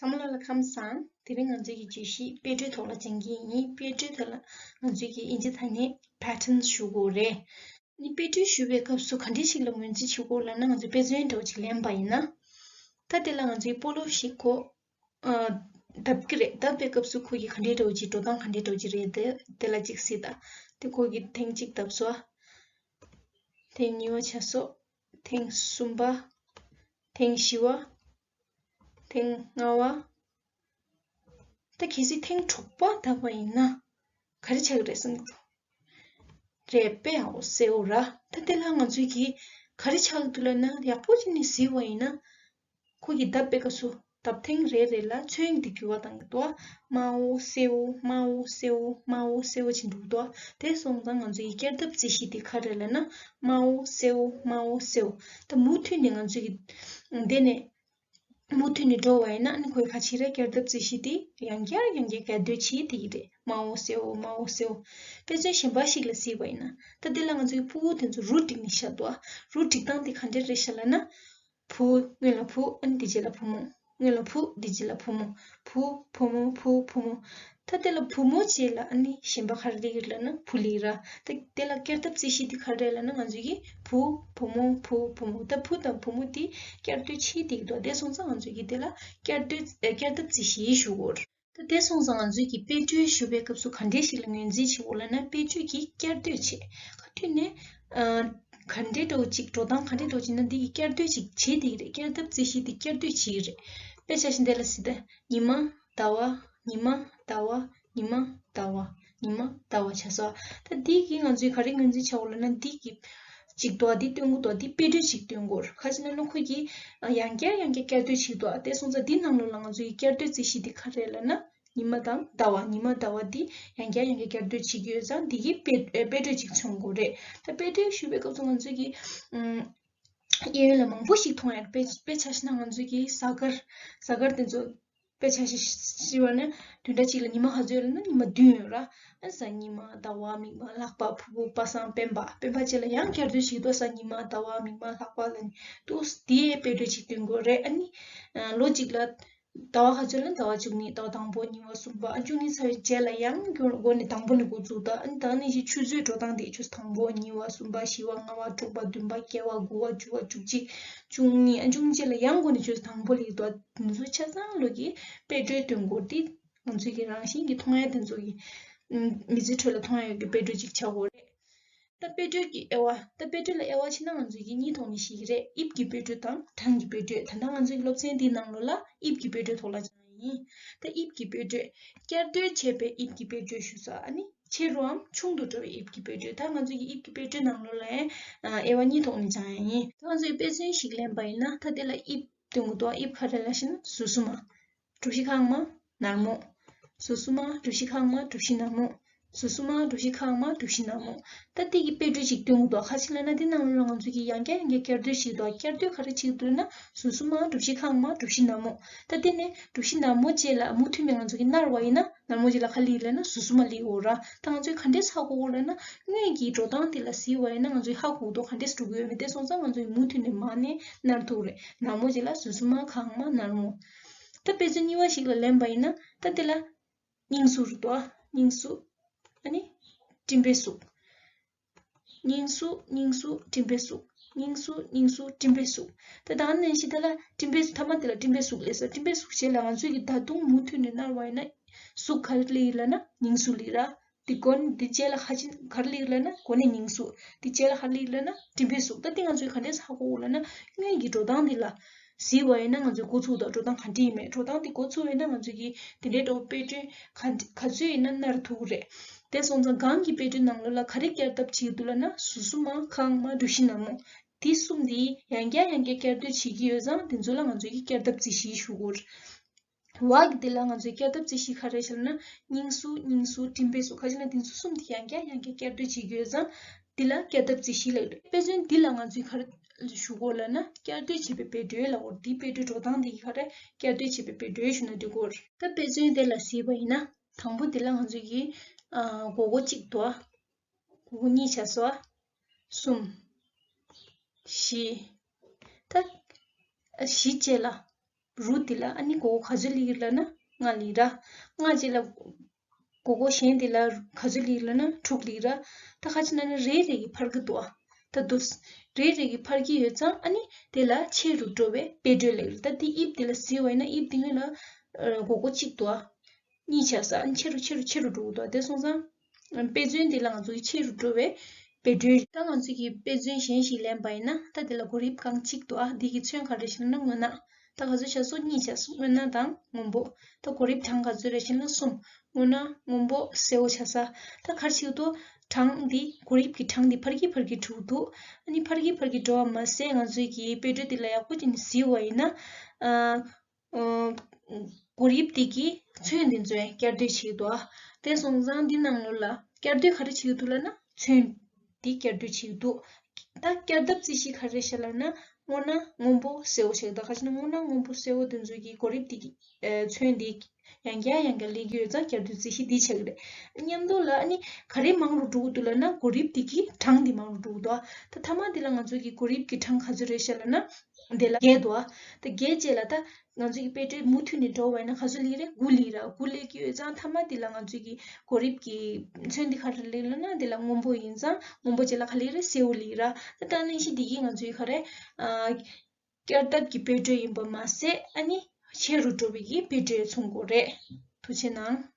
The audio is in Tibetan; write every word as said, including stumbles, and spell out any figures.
ཚང་མ་ལ་ལ་ཁམས་བཟང་། དེ་རིང་ང་ཚོའི་གི་བརྗོད་གཞི་དཔེ་སྤྲོད་ཐོག་ལ་སྦྱང་གི་ཡིན། དཔེ་སྤྲོད་ཐོག་ལ་ང་ཚོའི་གི་ཨིན་ཇི་ཐ་སྙད་patterns ཞུ་དགོས་རེད། ནི་དཔེ་སྤྲོད་ཞུ་བའི་སྐབས་སུ་ག་འདྲ་ཞིག་ལ་ངོས་འཛིན་བྱེད་དགོས་ལབ་ན། ང་ཚོས་དཔེ་མཚོན་འདྲ་བོ་ཅིག་ལེན་པ་ཡིན་ན། ད་དེ་ལ་ང་ཚོས་སྤོ་ལོ་ཞིག་གོ་ཨ། བརྡབ་ཀྱི་རེད། བརྡབ་པའི་སྐབས་སུ་ཁོ་གི་ག་འདྲའི་འདྲ་བོ་ཅིག་འགྲོ་སྟངས་ག་འདྲའི་འདྲ་བོ་ཅིག་རེད་དེ། དེ་ལ་ཅིག་གཟིགས་དང་། དེ་ཁོ་གི་ཐེངས་གཅིག་བརྡབ་སོང་། ཐེངས་གཉིས་པ་བྱས་སོང་། ཐེངས་གསུམ་པ། ཐེངས་བཞི་པ། ཐེངས་ལྔ་པ། ད་གལ་སྲིད་ཐེངས་དྲུག་པ་བརྡབ་པ་ཡིན་ན་ག་རེ་ཆགས་ཀྱི་རེད་བསམ་གྱི་འདུག་རེད་པས། འོ་ཟེར་འོ་ར། ད་དེ་ལ་ང་ཚོས་ཀྱིས་ག་རེ་ཆགས་ཀྱི་འདུག་ལབ་ན། ཡག་པོ་བྱས་ནས་གཟིགས་པ་ཡིན་ན། ཁོ་གིས་བརྡབ་པའི་སྐབས་སུ་བརྡབ་ཐེངས་རེ་རེ་ལ་ཚོན་གྱིས་འགྱུར་བ་བཏང་གི་འདུག་དམར་པོ་སེར་པོ་དམར་པོ་སེར་པོ་དམར་པོ་སེར་པོ་བྱས་འགྲོ་གི་འདུག་དེ་སོང་ཙང་ང་ཚོ་ཡི་བསྐྱར་ལྡབ་རྩིས་གཞི་དེ་ག་རེ་ལབ་ན། དམར་པོ་སེར་པོ་དམར་པོ་སེར་པོ། ད་མུ་མཐུད་ནས་ང་ཚོ་ཡི་འདི་ནས་མུ་མཐུད་ནས་འགྲོ་བ་ཡིན་ན། ཨ་ནི་ཁོས་ག་བྱེད་རེད། བསྐྱར་ལྡབ་རྩིས་གཞི་དེ་ཡང་བསྐྱར་ཡང་བསྐྱར་བསྐྱར་ཟློས་བྱེད་བསྡད་ཀྱི་རེད། དམར་པོ་སེར་པོ་དམར་པོ་སེར་པོ། དཔེ་མཚོན་གཞན་པ་ཞིག་ལ་གཟིགས་པ་ཡིན་ན། ད་འདི་ལ་ང་ཚོ་ཕྲུ་གུ་དེ་ཚོ་རུ་བསྒྲིགས་ནས་བཞག་འདུག་རུ་བསྒྲིགས་སྟངས་དེ་ག་འདྲ་རེད་ཤག་ལབ་ན། བུ། སྔོན་ལ་བུ། ཨ་ནི་དེ་རྗེས་ལ་བུ་མོ། སྔོན་ལ་བུ། དེ་རྗེས་ལ་བུ་མོ། བུ། བུ་མོ། བུ། བུ་མོ། ད་དེ་ལ་བུ་མོ་རྗེས་ལ་ཨ་ནི་གཞན་པ་ག་རེ་སླེབས་ཀྱི་རེད་ལབ་ན། བུ་སླེབས་ར། ད་དེ་ལ་བསྐྱར་ལྡབ་རྩིས་གཞི་དེ་ག་རེ་རེད་ལབ་ན། ང་ཚོ་གིས་བུ། བུ་མོ། བུ། བུ་མོ། ད་བུ་དང་བུ་མོ་དེ་བསྐྱར་ཟློས་བྱེད་བསྡད་ཀྱི་འདུག་དེ་སོང་ཙང་ང་ཚོ་གིས་དེ་ལ་བསྐྱར་ཟློས། ཨ། བསྐྱར་ལྡབ་རྩིས་གཞི་ཞུ་དགོས་རེད། ད་དེ་སོང་ཙང་ང་ཚོས་ཀྱིས་དཔེ་སྤྲོད་ཞུ་བའི་སྐབས་སུ་ག་འདྲ་ཞིག་ལ་ངོས་འཛིན་བྱེད་དགོས་ལབ་ན། དཔེ་སྤྲོད་ཀྱི་བསྐྱར་ཟློས་བྱེད། ག་དུས་ནས། ཨ། ག་འདྲའི་འདྲ་བོ་ཅིག་འགྲོ་སྟངས་ག་འདྲའི་འདྲ་བོ་ཅིག་ན། འདི་གི་བསྐྱར་ཟློས་ཅིག་བྱེད་བསྡད་ཀྱི་རེད། བསྐྱར་ལྡབ་རྩིས་གཞི་འདི་བསྐྱར་ཟློས་བྱེད་ཀྱི་རེད། དཔེ་ཆ་བཞིན་དེ་ལ་གཟིགས་དང་། ཉི་མ། ཟླ་བ། ཉི་མ། ཟླ་བ། ཉི་མ། ཟླ་བ། ཉི་མ། ཟླ་བ་བྱས་སོང་། ད་འདི་གིས་ང་ཚོས་ག་རེ་ངོས་འཛིན་བྱ་དགོས་ལབ་ན། འདི་གི་ཅིག་འདུག་འདི་སྟོན་གྱི་འདུག་འདི་དཔེ་སྤྲོད་ཅིག་སྟོན་གྱི་ཡོད། ག་ཅི་ན་ལོ། ཁོ་གིས་ཡང་བསྐྱར་ཡང་བསྐྱར་བསྐྱར་ཟློས་བྱེད་ཀྱི་འདུག་དེ་སོང་ཙང་འདི་ནང་ལོགས་ལ་ང་ཚོ་ཡི་བསྐྱར་ཟློས་རྩིས་གཞི་འདི་ག་རེ་ལབ་ན། ཉི་མ་དང་ཟླ་བ། ཉི་མ་ཟླ་བ་འདི་ཡང་བསྐྱར་ཡང་བསྐྱར་བསྐྱར་ཟློས་བྱེད་ཀྱི་ཡོད་ཙང་། འདི་གི་དཔེ་དཔེ་སྤྲོད་ཅིག་མཚོན་དགོས་རེད། ད་དཔེ་སྤྲོད་ཞུ་བའི་སྐབས་སུ་ང་ཚོ་གིས། ཨམ། གཡས་གཡོན་ལ་མང་པོ་ཞིག་མཐོང་ཡ་རེད། དཔེ་དཔེ་ཆ་བཞག་ན་ང་ཚོ་གི་གཟའ་སྐར། གཟའ་སྐར་དེ་ཚོ་དཔེ་ཆ་ཞིག་བྱས་པ་ན། བདུན་ཕྲག་གཅིག་ལ་ཉི་མ་ག་ཚོད་ཡོད་ལབ་ན། ཉི་མ་བདུན་ཡོད་ར། ཨ། གཟའ། ཉི་མ། ཟླ་བ། མིག་དམར། ལྷག་པ། ཕུར་བུ། པ་སངས། སྤེན་པ། སྤེན་པ་བཅས་ལ་ཡང་བསྐྱར་ཟློས་བྱེད་ཀྱི་འདུག་གཟའ། ཉི་མ། ཟླ་བ། མིག་དམར། ལྷག་པ་ལབ་ནས་འདུག་དེའི་དཔེ་སྤྲོད་ཅིག་སྟོན་དགོས་རེད། ཨ་ནི། ཨ། ལོ་གཅིག་ལ་ཟླ་བ་ག་ཚོད་ལབ་ན། ཟླ་བ་བཅུ་གཉིས། ཟླ་བ་དང་པོ། གཉིས་པ། གསུམ་པ། ཨ། བཅུ་གཉིས་ཚར་བའི་རྗེས་ལ་ཡང་འགོ་ནས་དང་པོ་ནས་འགོ་བཙུགས་དང་། ཨ་ནི་ད་ནི་ཆུ་ཚོད་འགྲོ་སྟངས་དེ། ཆུ་ཚོད་དང་པོ། གཉིས་པ། གསུམ་པ། བཞི་པ། ལྔ་པ། དྲུག་པ། བདུན་པ། བརྒྱད་པ། དགུ་པ། བཅུ་པ། བཅུ་གཅིག། བཅུ་གཉིས། ཨ། བཅུ་གཉིས་རྗེས་ལ་ཡང་འགོ་ནས་ཆུ་ཚོད་དང་པོ་སླེབས་འདུག་དེ་ཚོ་ཆ་ཚང་ལོ་གི་དཔེ་སྤྲོད་སྟོན་དགོས་ཏེ། ང་ཚོའི་གི་རང་བཞིན་གྱི་མཐོང་ཡ་དེ་ཚོ་གི། ཨམ། མི་ཚེ་ཁྲོད་ལ་མཐོང་ཡ་ཡོད་ཀྱི་དཔེ་སྤྲོད་ཅིག་ཆགས་དགོས་རེད། ད་དཔེ་སྤྲོད་ཀྱི་དབྱེ་བ། ད་དཔེ་སྤྲོད་ལ་དབྱེ་བ་ཕྱེ་ན་ང་ཚོས་ཀྱིས་གཉིས་ཐོག་ནས་ཤེས་ཀྱི་རེད། དབྱིབས་ཀྱི་དཔེ་སྤྲོད་དང་གྲངས་ཀྱི་དཔེ་སྤྲོད། ད་ལྟ་ང་ཚོའི་སློབ་ཚན་འདིའི་ནང་ལོགས་ལ་དབྱིབས་ཀྱི་དཔེ་སྤྲོད་ཐོག་ལ་སྦྱང་ཡ་ཡིན། ད་དབྱིབས་ཀྱི་དཔེ་སྤྲོད། བསྐྱར་ཟློས་བྱས་པའི་དབྱིབས་ཀྱི་དཔེ་སྤྲོད་ཞུ་ས། ཨ་ནི་ཆེ་རུའམ་ཆུང་དུ་འགྲོ་བའི་དབྱིབས་ཀྱི་དཔེ་སྤྲོད། ད་ང་ཚོས་ཀྱིས་དབྱིབས་ཀྱི་དཔེ་སྤྲོད་ནང་ལོགས་ལ་ཡང་དབྱེ་བ་གཉིས་ཐོག་ནས་སྦྱང་ཡ་ཡིན། ད་ང་ཚོས་དཔེ་མཚོན་ཞིག་ལེན་པ་ཡིན་ན། ད་དེ་ལ་དབྱིབས་སྟོན་གྱི་འདུག་དབྱིབས་ག་རེ་ལབ་ཞེ་ན། གཟུགས་གཟུགས་མ། གྲུ་བཞི་ཁང་མ། ནར་མོ། གཟུགས་གཟུགས་མ། གྲུ་བཞི་ཁང་མ། གྲུ་བཞི་ནར་མོ། གཟུགས་གཟུགས་མ། གྲུ་བཞི་ཁང་མ། གྲུ་བཞི་ནར་མོ། ད་འདི་གི་དཔེ་སྤྲོད་ཅིག་སྟོན་གྱི་འདུག་ག་ཅི་ལབ་ན། འདི་ནང་ལོགས་ལ་ང་ཚོས་ཀྱིས་ཡང་བསྐྱར་ཡང་བསྐྱར་བསྐྱར་ཟློས་བྱེད་ཀྱི་འདུག་བསྐྱར་ཟློས་ག་རེ་བྱེད་ཀྱི་འདུག་ན། གཟུགས་གཟུགས་མ། གྲུ་བཞི་ཁང་མ། གྲུ་བཞི་ནར་མོ། ད་འདི་ནས་གྲུ་བཞི་ནར་མོ་རྗེས་ལ་མུ་མཐུད་ནས་ང་ཚོ་གིས་ནར་བ་ཡིན་ན། ནར་མོ་རྗེས་ལ་ག་སླེབས་ལབ་ན། གཟུགས་གཟུགས་མ་སླེབས་ཡོད་ར། ད་ང་ཚོས་ག་འདྲས་ཧ་གོ་དགོས་ལབ་ན། སྔོན་གྱི་འགྲོ་སྟངས་དེ་ལ་གཟིགས་པ་ཡིན་ན་ང་ཚོས་ཧ་གོ་གི་འདུག་ག་འདྲས་འགྲོ་གི་ཡོད་མེད། དེ་སོང་ཙང་ང་ཚོས་མུ་མཐུད་ནས་མར་ནས་ནར་ཐུབ་རེད། ནར་མོ་རྗེས་ལ་གཟུགས་གཟུགས་མ། ཁང་མ། ནར་མོ། ད་དཔེ་མཚོན་གཉིས་པ་ཞིག་ལ་ལེན་པ་ཡིན་ན། ད་དེ་ལ་སྙིང་གཟུགས་རེད་དོ། སྙིང་གཟུགས། ཨ་ནི་སྤྲིན་པའི་གཟུགས། སྙིང་གཟུགས། སྙིང་གཟུགས། སྤྲིན་པའི་གཟུགས། སྙིང་གཟུགས། སྙིང་གཟུགས། སྤྲིན་པའི་གཟུགས། ད་ད་ནང་བཞིན་དེ་ལ་སྤྲིན་པའི་གཟུགས། མཐའ་མ་དེ་ལ་སྤྲིན་པའི་གཟུགས་ལབ་སོང་། སྤྲིན་པའི་གཟུགས་རྗེས་ལ་ང་ཚོས་ཀྱིས་ད་དུང་མུ་མཐུད་ནས་ནར་བ་ཡིན་ན། གཟུགས་ག་རེ་སླེབས་ཡོད་ལབ་ན། སྙིང་གཟུགས་སླེབས་ར། དེ་འགོ་ནས་དེ་རྗེས་ལ་ག་ཅི་ག་རེ་སླེབས་ཡོད་ལབ་ན། འགོ་ནས་སྙིང་གཟུགས། དེ་རྗེས་ལ་ག་རེ་སླེབས་ཡོད་ལབ་ན། སྤྲིན་པའི་གཟུགས། ད་དེ་ང་ཚོས་ག་འདྲས་ཧ་གོ་དགོས་ལབ་ན། སྔོན་གྱི་འགྲོ་སྟངས་འདི་ལ་གཟིགས་པ་ཡིན་ན་ང་ཚོས་གོ་ཚུགས་དང་། འགྲོ་སྟངས་ག་འདྲས་ཡིན་མིན། འགྲོ་སྟངས་དེ་གོ་ཚུགས་པ་ཡིན་ན་ང་ཚོས་ཀྱིས་དེ་འདྲའི་འདྲ་བོ་དཔེ་སྐྲུན་ག་འདྲ་ག་ཚོད་ཡིན་ན་ནར་ཐུབ་ཀྱི་རེད། དེ་སོང་ཙང་སྒང་གི་དཔེ་སྐྲུན་ནང་ལོགས་ལ་ག་རེ་བསྐྱར་ལྡབ་བྱེད་ཀྱི་འདུག་ལབ་ན། གཟུགས་གཟུགས་མ། ཁང་མ། གྲུ་བཞི་ནར་མོ། དེ་གསུམ་དེ་ཡང་བསྐྱར་ཡང་བསྐྱར་བསྐྱར་ཟློས་བྱེད་ཀྱི་ཡོད་ཙང་། དེ་ཚོ་ལ་ང་ཚོས་ཀྱིས་བསྐྱར་ལྡབ་རྩིས་གཞི་ཞུ་དགོས་རེད། བ་གི་དེ་ལ་ང་ཚོས་བསྐྱར་ལྡབ་རྩིས་གཞི་ག་རེ་བྱས་ན། སྙིང་གཟུགས། སྙིང་གཟུགས། སྤྲིན་པའི་གཟུགས། ག་ཅི་ན་དེ་ཚོ་གསུམ་དེ་ཡང་བསྐྱར་ཡང་བསྐྱར་བསྐྱར་ཟློས་བྱེད་ཀྱི་ཡོད་ཙང་། དེ་ལ་བསྐྱར་ལྡབ་རྩིས་གཞི་ལབ་ཀྱི་རེད། དཔེ་མཚོན་འདི་ལ་ང་ཚོས་ག་རེ་ཞུ་དགོས་ལབ་ན། བསྐྱར་ཟློས་བྱས་པའི་དཔེ་སྤྲོད་ལབ་དགོས་རེད། དེའི་དཔེ་སྤྲོད་འགྲོ་སྟངས་དེ་ག་རེ། བསྐྱར་ཟློས་བྱས་པའི་དཔེ་སྤྲོད་ཞུ་ན་འགྲིག་གི་རེད། ད་དཔེ་མཚོན་དེ་ལ་གཟིགས་པ་ཡིན་ན། དང་པོ་དེ་ལ་ང་ཚོས་ཀྱིས། ཨ། སྒོར་སྒོར་གཅིག་འདུག་སྒོར་སྒོར་གཉིས་བྱས་སོང་། གསུམ། བཞི། ད། ཨ། བཞི་བྱས་ལ། རུ་དེ་ལ་ཨ་ནི་སྒོར་སྒོར་ག་ཚོད་སླེབས་ཀྱི་ལབ་ན་ལྔ་སླེབས་ར། ལྔ་རྗེས་ལ་སྒོར་སྒོར་གཞན་དེ་ལ་ག་ཚོད་སླེབས་ལབ་ན་དྲུག་སླེབས་ར། ད་ཁ་ཅིག་ན་ན་རེ་རེ་གི་འཕར་གི་འདུག་ཨ། ད་དུ་རེ་རེ་གི་འཕར་གི་ཡོད་ཙང་ཨ་ནི་དེ་ལ་ཆེ་རུ་འགྲོ་བའི་དཔེ་འགྲོས་ལབ་རེད། ད་དེ་དབྱིབས་དེ་ལ་གཟིགས་པ་ཡིན་ན་དབྱིབས་དེ་སྔོན་ལ་སྒོར་སྒོར་གཅིག་འདུག་ཨ། གཉིས་ཆགས་ས་ཨ་ནི་ཆེ་རུ་ཆེ་རུ་ཆེ་རུ་འགྲོ་གི་འདུག་ཨ། དེ་སོང་ཙང་དཔེ་མཚོན་དེ་ལ་ང་ཚོ་གི་ཆེ་རུ་འགྲོ་བའི་དཔེ་འགྲོས། ད་ང་ཚོ་གི་དཔེ་མཚོན་གཞན་ཞིག་ལེན་པ་ཡིན་ན་ད་དེ་ལ་སྒོར་དབྱིབས་རྐང་གཅིག་འདུག་ཨ། འདི་གི་ཚོན་ག་རེ་ཞིག་ན་སྔོ་ནག། ད་ག་ཚོད་ཆགས་སོང་། སྔོ་ནག་དང་སྔོན་པོ། ད་སྒོར་དབྱིབས་གྲངས་ག་ཚོད་རེད་ཞེ་ན་གསུམ། སྔོ་ནག་སྔོན་པོ་སེར་པོ་ཆགས་ས། ད་ག་རེ་བྱེད་ཀྱི་འདུག་གྲངས་འདི་སྒོར་དབྱིབས་ཀྱི་གྲངས་འདི་འཕར་གྱི་འཕར་གྱི་འགྲོ་གི་འདུག་ཨ་ནི་འཕར་གྱི་འཕར་གྱི་འགྲོ་བ་མ་ཟད་ང་ཚོའི་གི་དཔེ་འགྲོས་འདི་ལ་ཡག་པོ་བྱས་ནས་གཟིགས་པ་ཡིན་ན། ཨ། ཨ། སྒོར་དབྱིབས་འདི་གི་ཚོན་འདི་ཚོ་ཡང་བསྐྱར་ཟློས་བྱེད་ཀྱི་འདུག་ཨ། དེ་སོང་ཙང་འདི་ནང་ལོགས་ལ་བསྐྱར་ཟློས་ག་རེ་བྱེད་ཀྱི་འདུག་ལབ་ན་ཚོན་འདི་བསྐྱར་ཟློས་བྱེད་ཀྱི་འདུག་ད་བསྐྱར་ལྡབ་རྩིས་གཞི་ག་རེ་བྱས་ལབ་ན་སྔོ་ནག་སྔོན་པོ་སེར་པོ་བྱེད་ཀྱི་འདུག་ག་ཅི་ན་སྔོ་ནག་སྔོན་པོ་སེར་པོ་འདི་ཚོ་གི་སྒོར་དབྱིབས་འདི་གི་ཨ། ཚོན་འདི་ཡང་བསྐྱར་ཡང་བསྐྱར་སླེབས་ཀྱི་ཡོད་ཙང་བསྐྱར་ཟློས་རྩིས་གཞི་འདི་ཆགས་ཀྱི་རེད། མཉམ་དུ་ལ་ཨ་ནི་ག་རེ་མང་རུ་འགྲོ་གི་འདུག་ལབ་ན་སྒོར་དབྱིབས་འདི་གི་གྲངས་འདི་མང་རུ་འགྲོ་གི་འདུག་ཨ། ད་མཐའ་མ་འདི་ལ་ང་ཚོ་གི་སྒོར་དབྱིབས་ཀྱི་གྲངས་ག་ཚོད་རེད་བཤད་ལབ་ན་འདི་ལ་བརྒྱད་འདུག་ཨ། ད་བརྒྱད་རྗེས་ལ་ད་ང་ཚོ་གི་དཔེ་འགྲོས་མུ་མཐུད་ནས་འགྲོ་བ་ཡིན་ན་ག་ཚོད་སླེབས་རེད། དགུ་སླེབས་ར། དགུ་སླེབས་ཀྱི་ཡོད་ཙང་མཐའ་མ་འདི་ལ་ང་ཚོ་གི་སྒོར་དབྱིབས་ཀྱི་ཚོན་འདི་ག་རེ་སླེབས་ལབ་ན་འདི་ལ་སྔོན་པོ་ཡིན་ཙང་སྔོན་པོ་རྗེས་ལ་ག་སླེབས་རེད། སེར་པོ་སླེབས་ར། ད་ད་ནང་བཞིན་འདི་གི་ང་ཚོ་གི་ག་རེ། ཨ། བསྐྱར་ལྡབ་ཀྱི་དཔེ་འགྲོས་ཡིན་པ་མ་ཟད་ཨ་ནི་ཆེ་རུ་འགྲོ་བའི་གི་དཔེ་འགྲོས་མཚུངས་པོ་རེད། ཐུགས་རྗེ་གནང་།